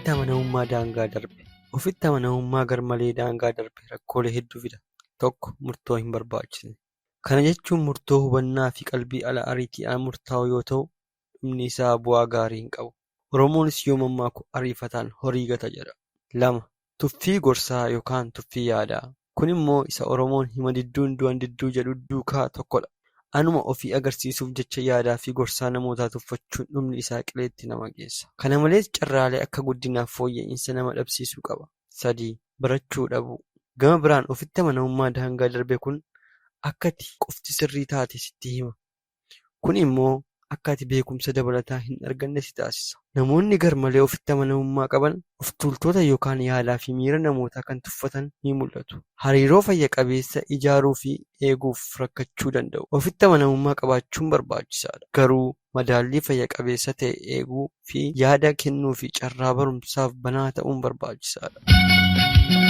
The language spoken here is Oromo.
Ofitti amanamummaa daangaa darbe. Ofitti amanamummaa garmalee daangaa darbe rakkoolee hedduu fida. 1. Murtoo hin barbaachisne. Kana jechuun murtoo hubannaa fi qalbii ala ariitiidhaan murtaa'u yoo ta'u, dhumni isaa bu'aa gaarii hin qabu. Oromoonis yoo mammaaku ariifataan horii gata jedha. 2. Tuffii gorsaa yookaan tuffii yaadaa. Kun immoo isa Oromoon hima didduun du'a didduu jedhu duukaa tokkodha. Anuma ofii agarsiisuuf jecha yaadaa fi gorsaa namootaa tuffachuun dhumni isaa qileetti nama geessa. Kana malees carraalee akka guddinaaf fooyya'insa nama dhabsiisuu qaba. 3. Barachuu dhabuu. Gama biraan ofitti amanamummaa daangaa darbe kun akka ati qofti sirrii taate sitti hima. Kun immoo akka ati beekumsa dabalataa hin arganne si taasisa. Namoonni garmalee ofitti amanamummaa qaban of tuultota yookaan yaadaa fi miira namootaa kan tuffatan ni mul'atu. Hariiroo fayya qabeessa ijaaruu fi eeguuf rakkachuu danda'u. Ofitti amanamummaa qabaachuun barbaachisaadha. Garuu madaallii fayya qabeessa ta'e eeguu fi yaada kennuu fi carraa barumsaaf banaa ta'uun barbaachisaadha.